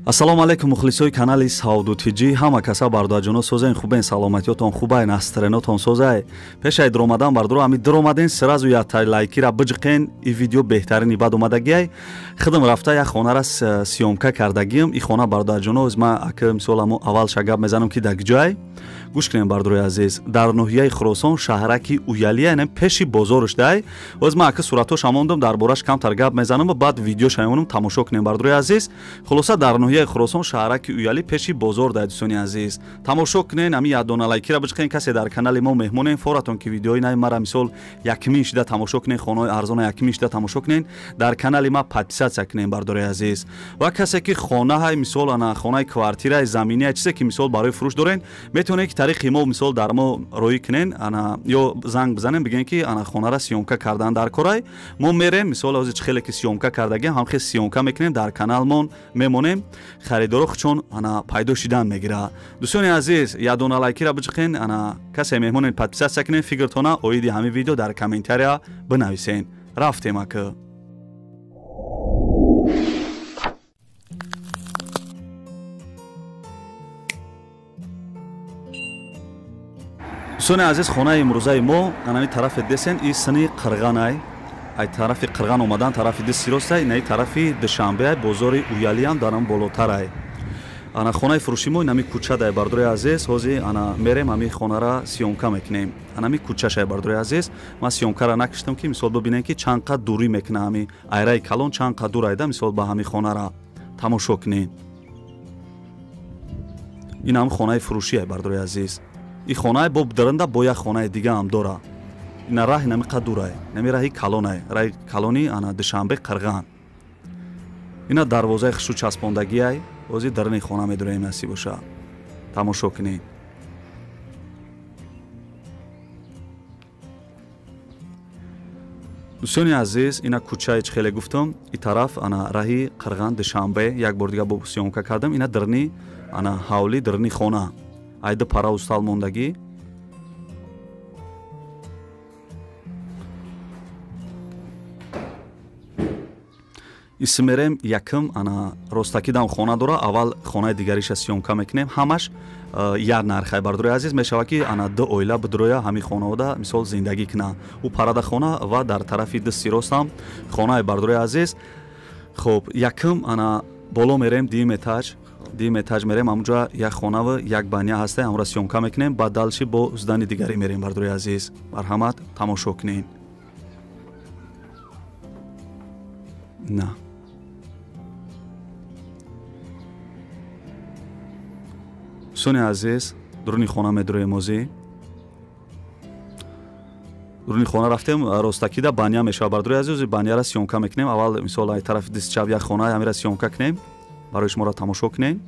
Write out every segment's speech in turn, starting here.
Ассалому алайкум мухлисои канали Савду ТЖ. Ҳама каса бародарҷоно созен, хубен, саломатиётон хубай, настроениятон созай. Пешай дромадан бардоро ами дромаден сразу я тай лайкира биҷиқен, и видео беҳтарини бад омадагиай. Хидм рафта як хонара съёмка кардагиам. И хона бародарҷоно аз ма ака мисол амо аввал шагаб мезанам ки дар ҷой. Гӯш кунем бардорои азиз, дар ноҳияи Хуросон шаҳраки Уялия, яъне пеши бозорш дай. Оз ма ака суратош мондам, дар бораш камтар гап мезанам ва баъд видеош мемонам, тамошо кунем бардорои азиз. Хулоса дар ноҳияи Хуросон шаҳраки Уяли пеши бозор дай, дӯстони азиз. Тамошо кунен, ами ядона лайкира биҷиқен, касе дар канали мо меҳмонен, форатон ки видеои нави мара мисол якмин шида тамошо кунен, хонаҳои арзона якмин шида тамошо кунен, дар канали ма подписаться кунен бардорои азиз. Ва касе ки хонаҳай мисол ана хонаи квартираи заминия чизе ки мисол барои фурӯш дорен, метавонед ки тариқи мо мисол дар мо роӣ кунен, ана ё занг бизанем, бигӯен ки ана хонара съёмка кардан дар корай. Мо мерем мисол ҳозир чӣ хеле ки съёмка кардагиам, ҳам хел съёмка мекунем, дар каналмон мемонем, харидоро хучон ана пайдо шидан мегира. Дӯстони азиз, ядона лайкира биҷиқен, ана касе меҳмонен подписаться кунен, фикртона оиди ҳамин видео дар комментария бинависен. Рафтем ака. Дӯстони азиз, хонаи имрӯзаи мо анами тарафи десен и сини Қирғанай. Ай тарафи Қирған омадан тарафи дисти ростай, наи тарафи Душанбеай, бозори Уялиам дар ам болотарай. Ана хонаи фурӯши мо инами кӯчадай бардорои азиз. Ҳозир ана мерем ҳами хонара съёмка мекунем. Анами кӯчашай бардорои азиз. Ман съёмкара накиштам ки мисол бибинем ки чанд қад дурӣ мекуна ҳами айраи калон чанд қад дур айда мисол ба ҳами хонара тамошо кунем. Ин ҳам хонаи фурӯшиай бардорои азиз. И хонаи бо даранда бо як хонаи дига ҳам дора. Ина раҳ инами қад дурай. Инами раҳи калонай. Раҳи калони ана Душанбе Қирған. Ина дарвозаи хушу часпондагиай. Ҳозир даруни хона медураем насиб боша. Тамошо кунед. Дӯстони азиз, ина кӯчаи чӣ хеле гуфтам, и тараф ана раҳи Қирған Душанбе, як бор дига бо съёмка кардам. Ина даруни ана ҳавли даруни хона. Айда пара устал мондагӣ. Исмерем якм ана ростакидам хона дора, аввал хонаи дигариша съёмка мекунем. Ҳамаш як нархай бардорои азиз мешавад ки ана ду оила бидроя ҳами хонаода мисол зиндагӣ кунанд. Ӯ парада хона ва дар тарафи дисти ростам хонаи бардорои азиз. Хоб якм ана боло мерем дуюм этаж. Дуюм этаж мерем, ҳамунҷо як хонаву як баня ҳастай, ҳамро съёмка мекунем, баъд далши бо здани дигарӣ мерем бардорои азиз. Марҳамат тамошо кунем. На. Дӯстони азиз, дуруни хона медуроем ҳозир. Дуруни хона рафтем, ростакида баня мешавад бардорои азиз. Баняра съёмка мекунем. Аввал мисол ай тарафи дисти чап як хона, ҳамира съёмка кунем. Барои шуморо тамошо кунем.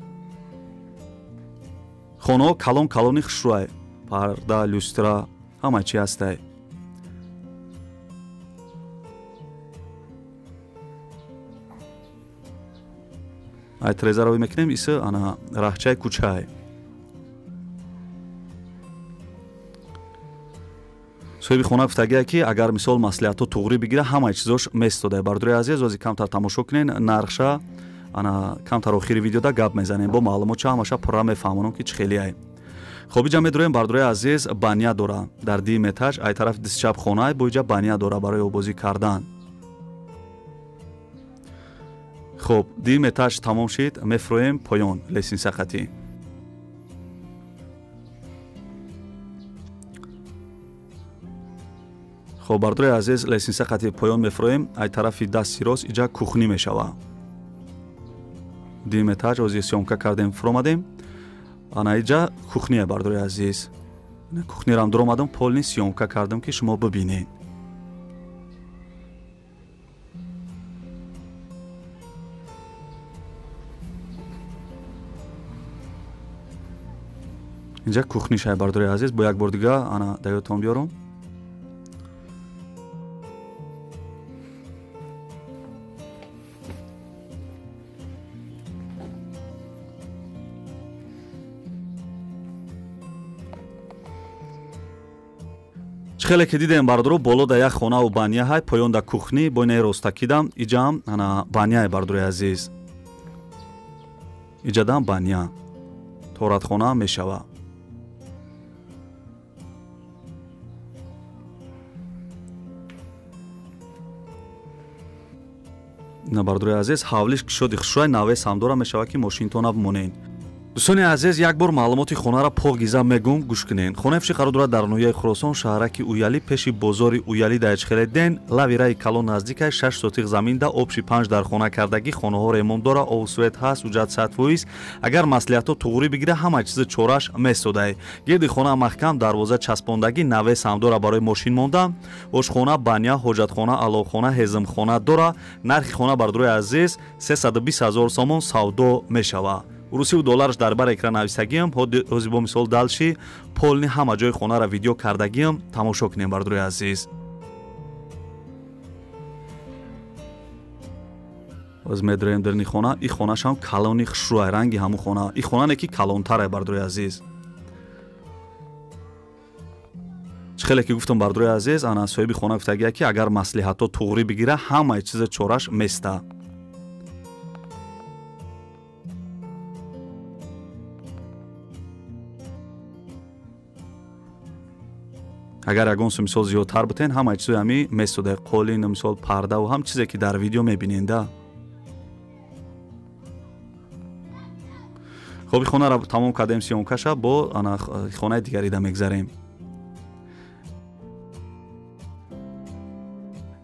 Хонаҳо калон калони хушрӯай. Парда, люстра, ҳама чи ҳастай. Ай трезаро мекунем, иса ана раҳчаи кӯчаай. Соҳиби хона гуфтагия ки агар мисол маслиҳатҳо туғрӣ бигира, ҳамаи чизош местодай. Бардорои азиз, ҳозир камтар тамошо кунен, нархша ана камтар охири видеода гап мезанем. Бо маълумотша ҳамаша пурра мефаҳмонам ки чӣ хелиай. Хоб иҷа медуроем бардорои азиз, баня дора. Дар дуюм этаж, ай тарафи дисти чап хонаай, бо иҷа баня дора барои обозӣ кардан. Хоб дуюм этаж тамом шид, мефуроем поён лестница қатӣ. Хоб бардорои азиз, лестница қатӣ поён мефуроем, ай тарафи дасти рост иҷа кухнӣ мешава. Дуюм этаж ҳозир съёмка кардем, фуромадем. Ана иҷа кухния бардорои азиз. Кухнирам дуромадам, полни съёмка кардам ки шумо бибинед. Инҷа кухнишай бардорои азиз. Бо як бор дига ана даётон биёрам. Чӣ хеле ки дидем бардоро, боло да як хонаву баня ҳай, поён да кухнӣ, бо инаи ростакидам, иҷаам ана баняй бардорои азиз. Иҷадан баня. Торатхона мешава. На бардорои азиз, ҳавлиш кушоди хушрӯй навес ҳам дора, мешава ки мошинтона бимонед. Дӯстони азиз, як бор маълумоти хонара погиза мегум, гӯш кунед. Хонаи фиши қарор дорад дар ноҳияи Хуросон, шаҳраки Уялӣ, пеши бозори Уялӣ дар Ичхеледен, лави раи калон наздикай, 6 сотиқ замин да, обши 5 дар хона кардагӣ, хонаҳо ремонт дора, ов свет ҳаст, уҷат 100%. Агар маслиҳатҳо туғрӣ бигира, ҳама чизи чораш месодай. Гирди хона маҳкам, дарвоза часпондагӣ, навес ҳам дора барои мошин мондан. Ошхона, баня, ҳоҷатхона, аловхона, ҳезмхона дора. Нархи хона бардорои азиз 320 000 сомон савдо мешавад. Русиву доллараш дар бар экран нависагиам, ҳози бо мисол далши полни ҳама ҷои хонара видео кардагиам, тамошо кунем бардорои азиз. Ҳоз медроем дарни хона, и хонашам калони хушрӯай, ранги ҳамун хона. И хона не ки калонтарай бардорои азиз. Чӣ хеле ки гуфтам бардорои азиз, ана соҳиби хона гуфтагия ки агар маслиҳатҳо туғрӣ бигира, ҳамаи чиза чораш места. Агар ягон су мисол зиёдтар бутен, ҳамаи чизои ҳами месода, қолин, мисол пардаву ҳам чизе ки дар видео мебиненда. Хоб, хонара тамом кардем съёмкаша, бо ана хонаи дигарида мегзарем.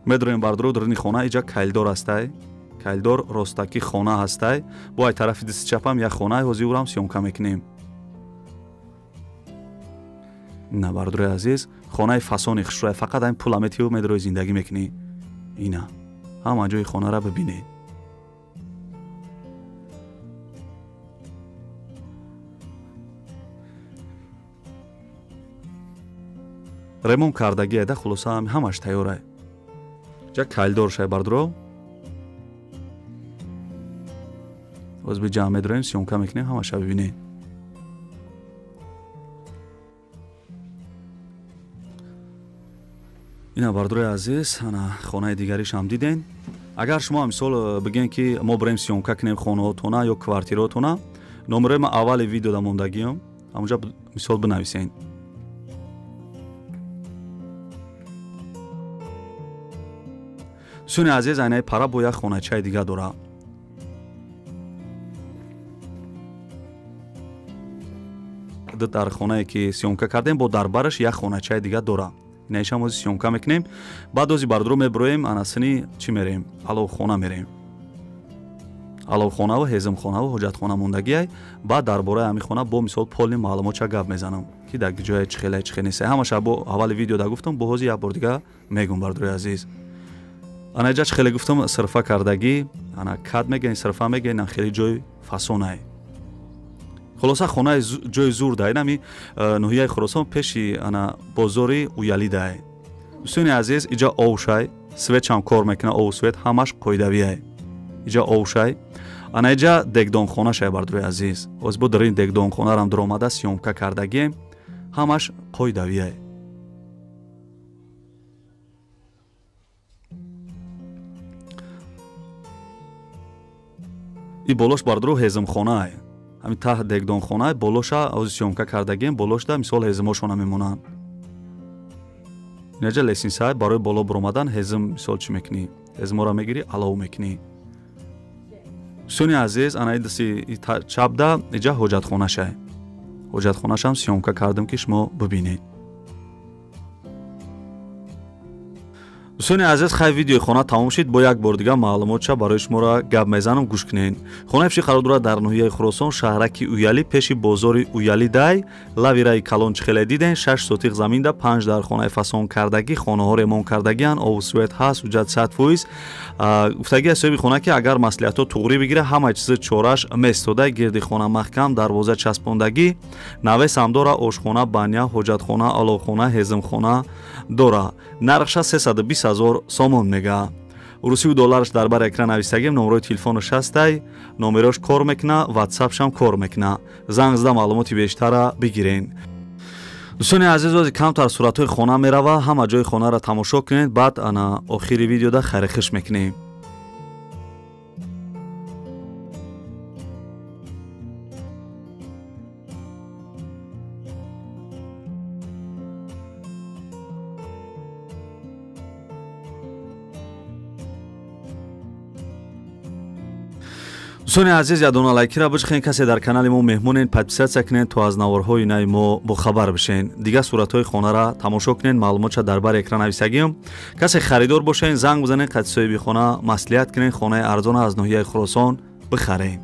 Медроем бардору даруни хона, иҷа кайлдор ҳастай. Кайлдор ростаки хона ҳастай. Бо ай тарафи дасти чапам як хонаи, ҳозир урам съёмка мекунем. На бардорои азиз, хонаи фасони хушрӯй, фақат ҳамин пула метиҳу медрои зиндагӣ мекунӣ. Ина ҳама ҷои хонара бибинед. Ремонт кардагӣ да, хулоса ҳамаш тайёрай. Ҷа кайлдор шай бардоро. Боз би ҷамъ медроем, съёмка мекунем, ҳамаша бибинед. Ина бардорои азиз, ана хонаи дигаришам диден. Агар шумо мисол бигӯен ки мо бирем съёмка кунем хонаҳотона ё квартираҳотона, номерои ма аввали видеода мондагиам, ҳамонҷа мисол бинависен. Дӯстони азиз, айнаи пара бо як хоначаи дига дора. Дар хонае ки съёмка кардем, бо дар бараш як хоначаи дига дора. Инаишам ози съёмка мекунем. Баъд ози бардоро меброем, анасини чӣ мерем? Аловхона мерем. Аловхонаву ҳезмхонаву ҳоҷатхона мондагиай. Баъд дар бораи ҳамин хона бо мисол полни маълумотча гап мезанам, ки дар ҷое чӣ хеле чӣ хел нест. Ҳамаша бо аввали видеода гуфтам, бо ҳози як бор дига мегум бардорои азиз. Ана иҷа чӣ хеле гуфтам, сирфа кардагӣ, ана кад мегӯен, сирфа мегӯен, хеле ҷои фасонай. Хулоса хонаи ҷои зур дай, нами ноҳияи Хуросон пеши ана бозори Уялӣ дай. Дӯстони азиз, иҷа овшай, светчам кор мекуна, ов свет ҳамаш қоидавиай. Иҷа овшай. Ана иҷа дегдонхонашай бардорои азиз. Оз бо дарини дегдонхонарам даромада съёмка кардагием, ҳамаш қоидавиай. И болош бардоро ҳезмхонаай. Ҳамин таҳ дегдонхона болоша ози съёмка кардагием, болошда мисол ҳезмошона мемонанд. Инаҷа лесинсай барои боло баромадан ҳезм мисол чӣ мекунӣ? Ҳезморо мегирӣ, алов мекунӣ. Дӯстони азиз, ана и дасти чапда иҷа ҳоҷатхонашай. Ҳоҷатхонашам съёмка кардам ки шумо бибинед. Дӯстони азиз, хай видеои хона тамом шид, бо як бор дига маълумотча барои шуморо гап мезанам, гӯш кунед. Хонаи фиши қарор дорад дар ноҳияи Хуросон, шаҳраки Уялӣ, пеши бозори Уялӣ дай, лави раи калон чӣ хеле диден, 6 сотиқ замин да, 5 дар хонаи фасон кардагӣ, хонаҳо ремонт кардагиан, ов свет ҳаст, уҷат 100%. Гуфтагӣ аз соҳиби хона ки агар маслиҳатҳо туғрӣ бигира, ҳамаи чизи чораш месода, гирди хона маҳкам, дарвоза часпондагӣ, навес ҳам дора, ошхона, баня, ҳоҷатхона, аловхона, ҳезмхона дора. Нархша 320 000 сомон мега. Русиву доллараш дар бар экран нависагим, номерои телефонаш ҳастай, номерош кор мекуна, ватсапшам кор мекуна. Занг зада маълумоти бештара бигирен. Дӯстони азиз, ози камтар суратҳои хона мерава, ҳама ҷои хонаро тамошо кунед, баъд ана охири видеода хайрихиш мекунем. Дӯстони азиз, ядона лайкира биҷхен. Касе дар канали мо меҳмонен, подписаться кунен, то аз наворҳои нави мо бохабар бишен. Дигар суратҳои хонара тамошо кунен, маълумотша дар бари экран нависагиам. Касе харидор бошен, занг бизанен, қати соҳиби хона маслиҳат кунен, хонаи арзона аз ноҳияи Хуросон бихарен.